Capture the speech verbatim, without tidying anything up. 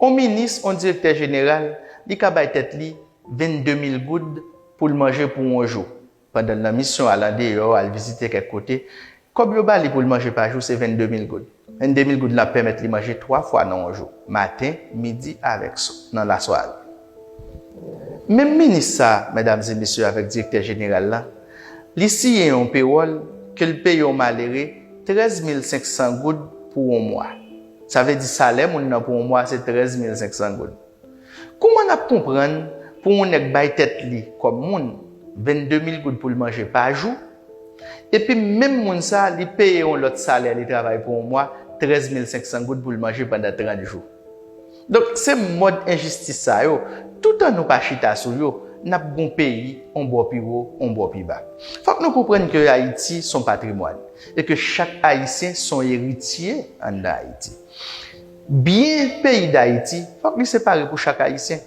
On minis, on direktè jeneral, li ka bay tèt li vennde mil goud pou l manje pou on jou. Pandan l nan misyon, al andeyò, al vizite kèk kote, kòb yo ba li pou l manje pa jou, se vennde mil goud. Vennde mil goud la ap pèmèt li manje twa fwa nan on jou, maten, midi avèk swa, nan lasware. Menm minis sa, medam e mesye, avèk direktè jeneral la, li siyen yon pewòl ke l peye yon malere trèz mil senk san goud pou yon mwa. Sa vle di salè moun nan pou yon mwa se trèz mil senk san goud. Kouman n ap konprann pou yon nèg bay tèt li kòm moun vennde mil goud pou l manje pa jou, epi menm moun sa, li peye yon lòt salè, li travay pou yon mwa, trèz mil senk san goud pou l manje pandan trant jou? Donk, se mòd enjistis sa yo, toutan nou pa chita sou yo, n ap gon peyi on bò pi wo, on bò pi ba. Fòk nou konprann ke Ayiti se on patrimwàn e ke chak Ayisyen se on eritye anndan Ayiti. Byen peyi Dayiti, fòk li separe pou chak Ayisyen.